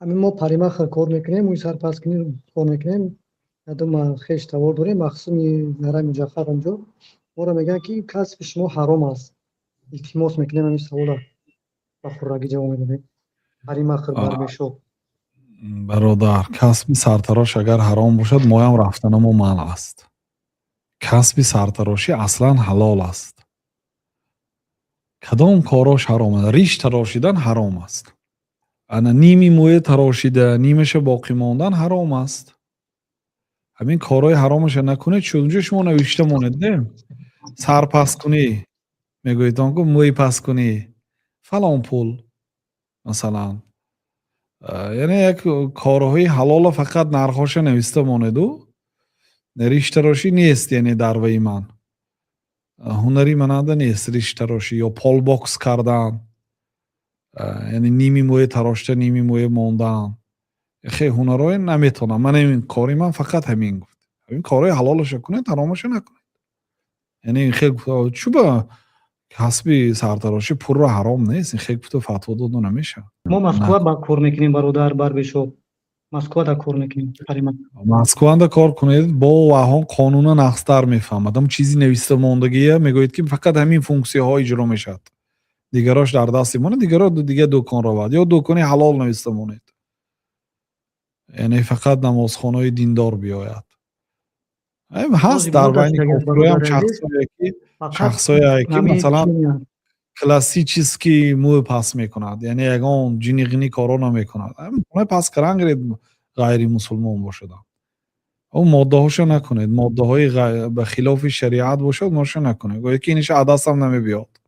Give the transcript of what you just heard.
Ҳамин мо парикмахер кор мекунем, мӯи сар паст кунем кор мекунем. Ядум хеш тавор дорем, махсуми нарай Муҷаффар онҷо. Моро мегӯянд, ки касби шумо ҳаром аст. Илтимос мекунем, ҳамин савола ба пуррагӣ ҷавоб медодем. Парикмахер, барбершоп. Бародар, касби сартарош агар ҳаром бошад, моям рафтанамо манъ аст. Касби сартарошӣ аслан ҳалол аст. Кадом корош ҳаром аст? Риш тарошидан ҳаром аст. Ана ними мӯе тарошида, нимаша боқӣ мондан ҳаром аст. Ҳамин корҳои ҳаромаша накунед, чунҷо шумо навишта монед, не? Сарпасткунӣ мегӯед, он ку мӯи пасткунӣ фалон пул, масалан. Яъне як корҳои ҳалоло фақат нархҳоша нависта монеду, риштарошӣ нест, яъне дар ваи ман. Ҳунари мананда нест риштарошӣ ё полбокс кардан, яъне ними мӯе тарошта, ними мӯе мондан. Хе ҳунарҳое наметавонам. Ман ин кори ман фақат ҳамин гуфт. Ҳамин корҳои ҳалолаша кунед, ҳаромаша накунед. Яъне ин хел чӯба касби сартарошӣ пурра ҳаром нест. Ин хел гуфта фатво дода намешавад. Мо Москва ба кор мекунем, бародар, барбершоп. Москвада кор мекунем. Москванда кор кунед, бо ваҳон қонуна нақстар мефаҳмад. Ҳам чизи нависта мондагия мегӯяд, ки фақат ҳамин функсияҳо иҷро мешавад. Дигарош дар дасти монад, дигаро дига дукон равад ё дукони ҳалол нависта монед. Яъне фақат намозхонаҳои диндор биёяд. Ҳаст дар байни кофироям шахсое ки масалан классический мӯй пас мекунад, яъне ягон ҷини-ғини коро намекунад. Пас кардан гиред, ғайримусулмон бошадам. Ӯ моддаҳоша накунед, моддаҳои ба хилофи шариат бошад, моша накунед. Гӯяд, ки иниша адасам намебиёд.